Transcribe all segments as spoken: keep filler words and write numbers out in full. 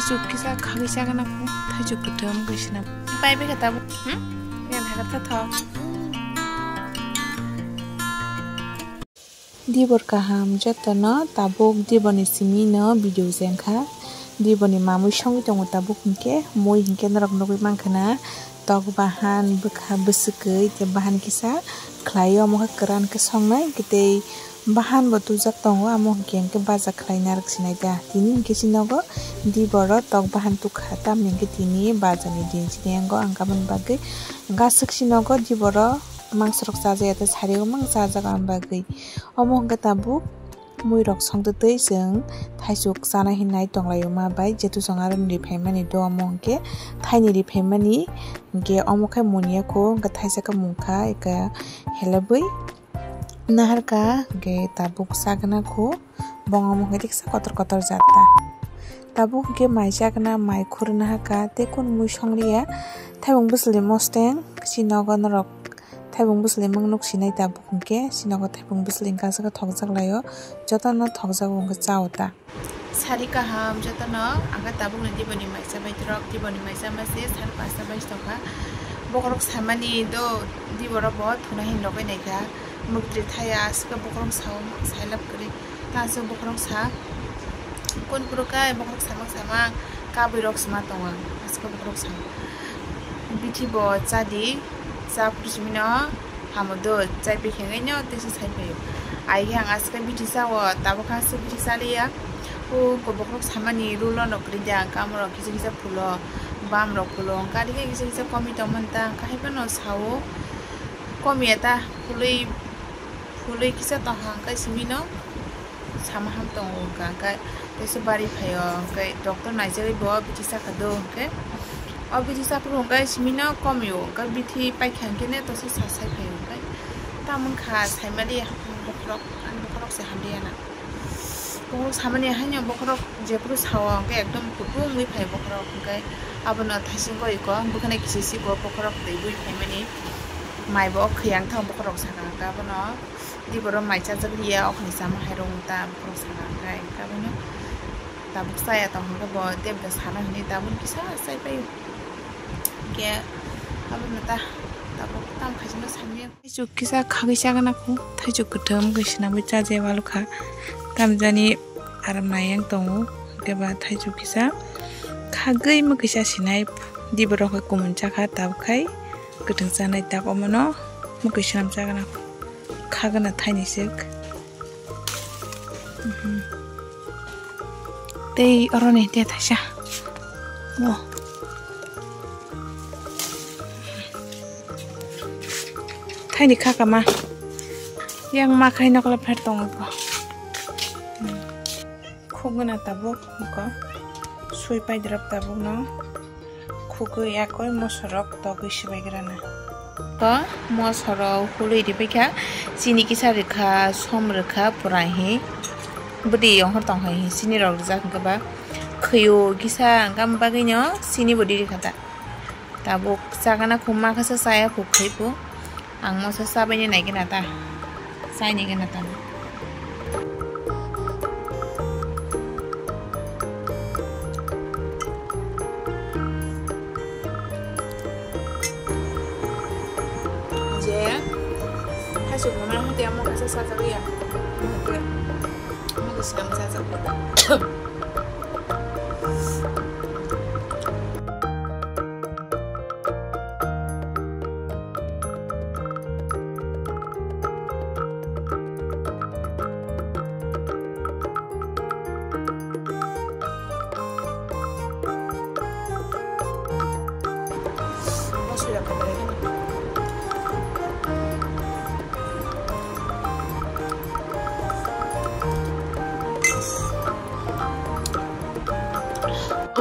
Chuk kisa khagwi chagana kho, thaichuk kwthwng khe sina. Pai bikha tabuk. Hmm? Yan hagar tha thok. Dibor kaham jotono tabuk diboni simi no video jengkha. Diboni mamui songwi tongo tabuk hinkhe, mui hinkhe norok nugwi mankha na. Tok bahan bwkha bwswkwi tei bahan kisa khlaio, omo khe kwran khe songnai, hwnkhe tei bahan bo tubujak tongo, amo hwnkhe hwnkhe baja khlai narwk sinai da. Tini hwnkhe chini nogo diboro tok bahan tukha, tamni hwnkhe tini bajani din chini yango ang aboni bagwi gaswk chini nogo diboro mangsorok chajakya tei sari o mang chajago ang bagwi. Omo hwnkhe tabuk muirok songtwtwi chwng thaichuk chana hinwi tonglaio ma bai, jetu chwng aro ni riphaimani do omo hwnkhe thaini riphaimani hwnkhe omo khe munya kho hwnkhe thaisa khe mungkha eka helebwi naharkha hwnkhe tabuk chagna kho bong omo hwnkhe kisa kotor kotor jat ta tabuk hwnkhe mai chagna mai khurna hakha tei kun mui songliya thaibung bwswlwi mosteng chini nogo norok. Thaibung bwswlwi mung nuk sinai tabuk hwnkhe, chini nogo thaibung bwswlwi hwnkhe aswk khe thokjak laio, jotono thokjago hwnkhe chao ta. Sari kaham jotono, ang khe tabukni diboni maisa bai throk, diboni maisa ma se sari pasta bai tongkha. Bokhorok samani do, diboro bo thuna hin rogwi naikha. Mwktwi thaya aswk khe bokhorok sao, sailap kwrwi. Ta aswk bokhorok sa, kun phuru khe bokhorok samang samang kabwi rok sima tongo, aswk bokhorok sa. Bithi bo chadi, cha phuru simi no hamo do, chai pai khe no tesa sai phaio. Ai khe ang aswk bithi chao, tabuk khe aswk bithi chaliya. O bokhorok samani rule no kwrwi da, ang kamo rok kisa kisa phulo, bam rok phulo, ang kari khe kisa kisa komwi tong manta, ang khe hai phano sao, komya ta phulwi. Phulwi kisa tongkha hwnkhe simi no sama ham tongo hwnkha hwnkhe teisa bari phaio hwnkhe doctor naijagwi bo bithi sakha do hwnkhe o bithi saphuru hwnkhe simi no komio hwnkhe bithi paikha hwnkhe ne tosi sa sai phaio hwnkhe tamoni kha saimali bokhorok ani bokhorok se hamliya na. Bokhorok samani haino bokhorok jephuru sao hwnkhe ekdom kutung wngwi phai bokhorok hwnkhe abono thaisingo iko bwkhwnai kisi siko bokhorok twi bui phaimani mai bo khiyang thang bokhorok saka hwnkhe abono. Di borok mai chajak liya, o khani sama hai rw ta borok sana khai, hwnkhe abono tabuk chaya tong hwnkhe bo tei bo sana hwnwi tabuk kisa chai pai o. Hwnkhe abono ta tabuk tam khaisano samiya. Thaichuk kisa khagwi chagana kho, thaichuk kwthwng khe swnamwi chaje walukha. Tamjani aram nai yang tongo, hwnkhe ba thaichuk kisa khagwi mwkisa sinai di borok khe kumun chakha tabuk khai kwthwng chanai tabuk omono mwkwi swnam chagana kho. Khagana thaini sik. Mhm. Tei oroni te thaisa. Mo. Thaini khakama. Yang ma khai nokla pher tongo ko. Khuguna tabuk ko. Sui paidrop tabuk no. Khugwi yakoi mosorok togwi swbaigrana. Ko mosorok hului ribaikha, chini kisa rikha, som rikha, pura hi bwdwi yongkhor tongkha hi chini rok rijak hwnkhe ba khwio kisa hwnkha bagwino chini bwdwi rikha ta. Tabuk chagana khum ma khasa chaya khuk khai phu. Ang moso chabaini naigwna ta, chaini gana ta. Je, haisuk mama hati amo kaisa sajagya. Mukhe, mukhe sinam sajak.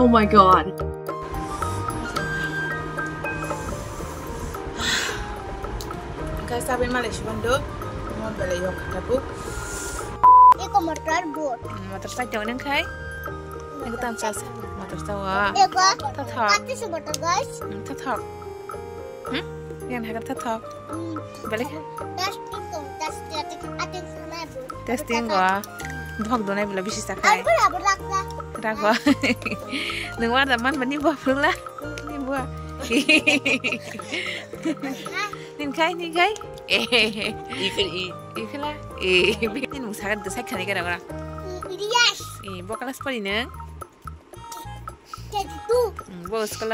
Oh my God. Guys, sabi malai si bando. Mo bela yok kata bu. Iko motor bu. Motor sa jauh nang khai. Aku tam sa motor sa wa. Iko. Tathok. Kati si motor guys. Hmm, tathok. Hmm? Yang hagar tathok. Hmm. Balik. Testing ko, testing, testing, testing. Testing ko. Dohok donai bela bisi sakai. Aku lah berlaksa. Tako. Nung warda man bani bo pula. Ni bo. Nin khai, nin khai. Eh. Ikhel i. Ikhela. Eh, nin mung sagat desai khani kara kara. Ilyas. Eh, bo class pori nung? K G two. Hmm, bo school.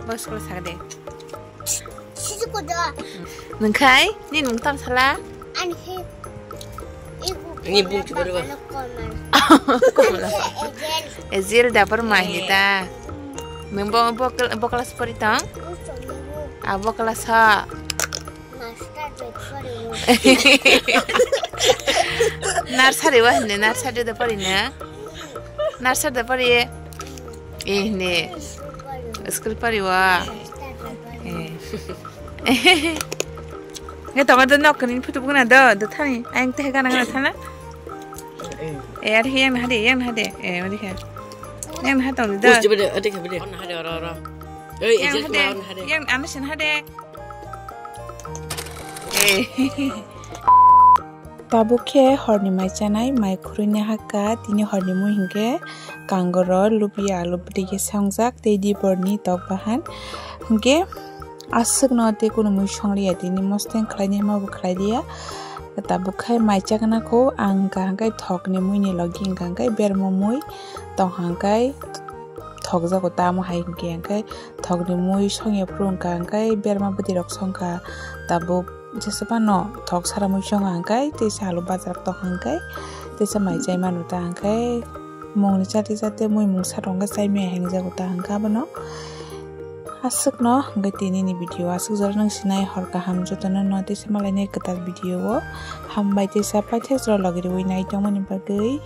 Bo school sagade. Sisi kodo. Nung khai, ni nung tam sala? Ani he. Ni bung chibari ba. Komala. Ejel dapar mai ni ta. Nung bo, bo, bo class pori tong? Ah, bo class ha. Nursery wa hinde, nursery da pori na? Nursery da pori ye? Eh, ne. School pori wa? Eh. Nge tonga do nok ni photo bukna do, do thani. Ayang te gana gana thana. Eh, ari yang na hade, yang na hade. Eh, ari ha. Yang na hatong do. Bus jibede, ade khabede. On hade, ora, ora. Ei, yang ejek hade, ma on hade. Yang anu sin hade. Tabuk khe horni mai chanai, mai khurui ni hakha, tini horni mui hinkhe kangoro, lubia, alu bwtwi khe songjak tei diporni tok bahan. Hinkhe aswkno tei kunu mui songliya, tini mosteng khlainai ma bo khlai liya. Tabuk khai mai chakna kho ang kaham khai thokni mui ni logi hwnkha hwnkhe berma mui tong hwnkhe thokjago tamo hai hinkhe hwnkhe thokni mui songya phuru wngkha, hwnkhe berma bwtwi rok songkha. Tabuk jesa phano thok sara mui songkha, hwnkhe teisa alu bajar tong hwnkhe teisa mai chai manu ta, hwnkhe mungni chate chate mui mungsa rok hwnkhe chai maya hengjago ta, hwnkhe abono aswkno hwnkhe tinini video aswk jora nang sinai hor kaham jotono no teisa malainai kwtal video o hambai teisa paithak jora logi rwi nai tongmani bagwi.